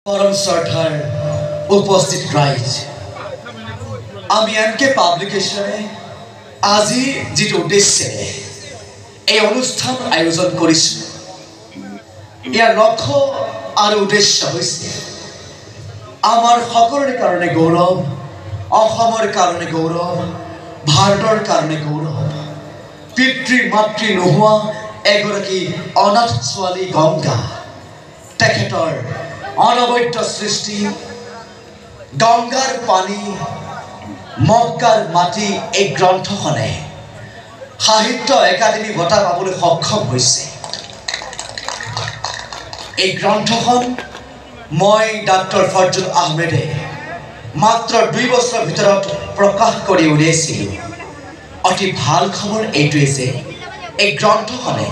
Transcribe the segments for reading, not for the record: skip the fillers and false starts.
পৰম শ্ৰদ্ধাৰ উপস্থিত ৰাইজ, আমি এন কে পাব্লিকেশ্যনে আজি যিটো উদ্দেশ্যেৰে এই অনুষ্ঠান আয়োজন কৰিছোঁ, ইয়াৰ লক্ষ্য আৰু উদ্দেশ্য হৈছে আমাৰ সকলোৰে কাৰণে গৌৰৱ, অসমৰ কাৰণে গৌৰৱ, ভাৰতৰ কাৰণে গৌৰৱ, পিতৃ মাতৃ নোহোৱা এগৰাকী অনাথ ছোৱালী গংগা, তেখেতৰ অনবদ্য সৃষ্টি গংগাৰ পানী মক্কাৰ মাটি এই গ্ৰন্থখনে সাহিত্য একাডেমী বঁটা পাবলৈ সক্ষম হৈছে। এই গ্ৰন্থখন মই ডাক্তৰ ফজল আহমেদে মাত্ৰ 2 বছৰৰ ভিতৰত প্ৰকাশ কৰি উলিয়াইছিলোঁ। অতি ভাল খবৰ এইটোৱে যে এই গ্ৰন্থখনে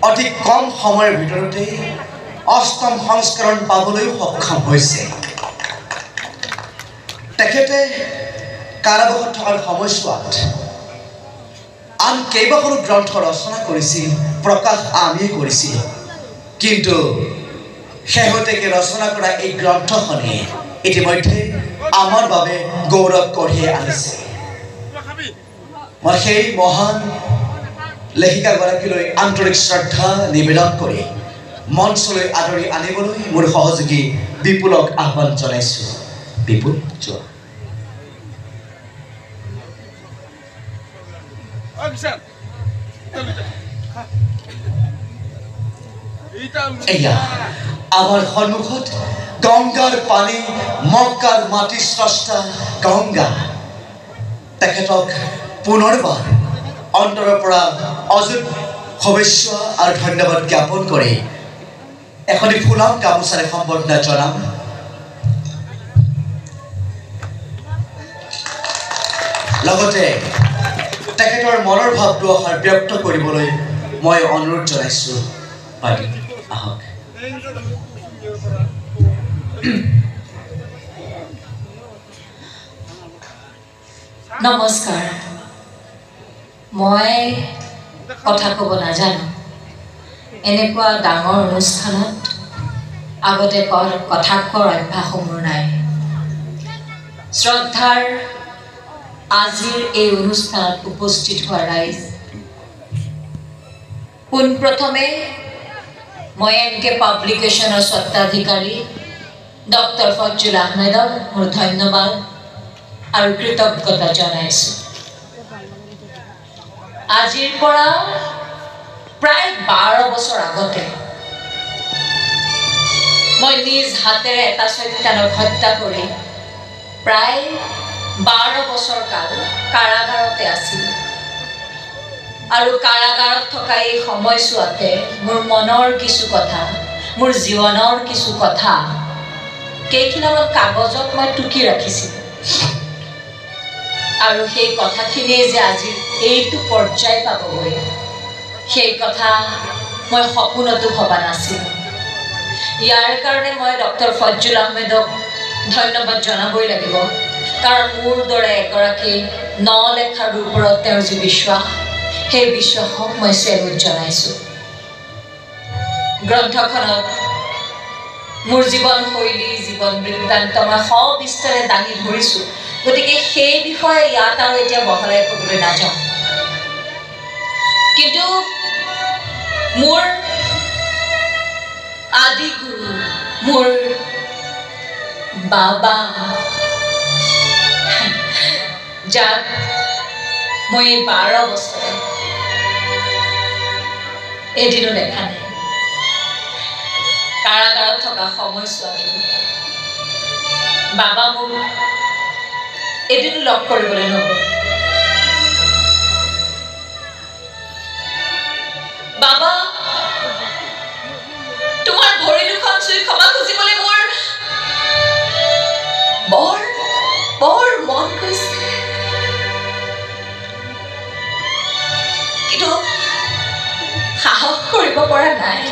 অতি কম সময়ৰ ভিতৰতে 8ম সংস্কৰণ পাবলৈও সক্ষম হৈছে। তেখেতে কাৰাবাসত থকাৰ সময়ছোৱাত আন কেইবাখনো গ্ৰন্থ ৰচনা কৰিছিল, প্ৰকাশ আমিয়ে কৰিছিলোঁ, কিন্তু শেহতীয়াকৈ ৰচনা কৰা এই গ্ৰন্থখনে ইতিমধ্যে আমাৰ বাবে গৌৰৱ কঢ়িয়াই আনিছে। মই সেই মহান লেখিকাগৰাকীলৈ আন্তৰিক শ্ৰদ্ধা নিবেদন কৰি মঞ্চলৈ আদৰি আনিবলৈ মোৰ সহযোগী বিপুলক আহ্বান জনাইছোঁ। বিপুল, যোৱা। এয়া আমাৰ সন্মুখত গংগাৰ পানী মক্কাৰ মাটি স্ৰষ্টা গংগা, তেখেতক পুনৰবাৰ অন্তৰৰ পৰা অযুত শুভেচ্ছা আৰু ধন্যবাদ জ্ঞাপন কৰি এখনি ফুলাম গামোচাৰে সম্বৰ্ধনা জনাম। লগতে তেখেতৰ মনৰ ভাৱটো অহাৰ ব্যক্ত কৰিবলৈ মই অনুৰোধ জনাইছোঁ। বাইদেউ, আহক। নমস্কাৰ। মই কথা ক'ব নাজানো। এনেকুৱা ডাঙৰ অনুষ্ঠানত আগতে কথা কোৱাৰ অভ্যাসো মোৰ নাই। শ্ৰদ্ধাৰ আজিৰ এই অনুষ্ঠানত উপস্থিত হোৱা ৰাইজ, পোনপ্ৰথমে মই এন কে পাব্লিকেশ্যনৰ স্বত্বাধিকাৰী ডক্টৰ ফজল আহমেদক মোৰ ধন্যবাদ আৰু কৃতজ্ঞতা জনাইছোঁ। আজিৰ পৰা প্ৰায় 12 বছৰ আগতে মই নিজ হাতেৰে এটা চৈতানক হত্যা কৰি প্ৰায় 12 বছৰ কাল কাৰাগাৰতে আছিলোঁ। আৰু কাৰাগাৰত থকা এই সময়ছোৱাতে মোৰ মনৰ কিছু কথা, মোৰ জীৱনৰ কিছু কথা কেইখিলামান কাগজত মই টুকি ৰাখিছিলোঁ। আৰু সেই কথাখিনিয়ে যে আজিৰ এইটো পৰ্যায় পাবগৈ, সেই কথা মই সপোনতো ভবা নাছিলোঁ। ইয়াৰ কাৰণে মই ডক্টৰ ফজল আহমেদক ধন্যবাদ জনাবই লাগিব, কাৰণ মোৰ দৰে এগৰাকী নলেখাৰ ওপৰত তেওঁৰ যি বিশ্বাস, সেই বিশ্বাসক মই চেলুট জনাইছোঁ। গ্ৰন্থখনত মোৰ জীৱনশৈলী, জীৱন বৃত্তান্ত মই সবিস্তাৰে দাঙি ধৰিছোঁ, গতিকে সেই বিষয়ে ইয়াত আৰু এতিয়া বহলাই ক'বলৈ নাযাওঁ। কিন্তু মোৰ আদি গুৰু, মোৰ বাবা, যাক মই এই 12 বছৰে এদিনো দেখা নাই, কাৰাগাৰত থকা সময়ছোৱাতো বাবা মোক এদিনো লগ কৰিবলৈ নগ'ল। বাবা, তোমাৰ ভৰি দুখন চুই ক্ষমা খুজিবলৈ মোৰ বৰ বৰ মন গৈছে, কিন্তু সাহস কৰিব পৰা নাই।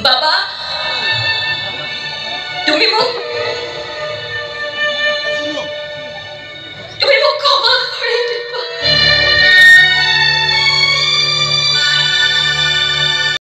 বাবা, তুমি মোক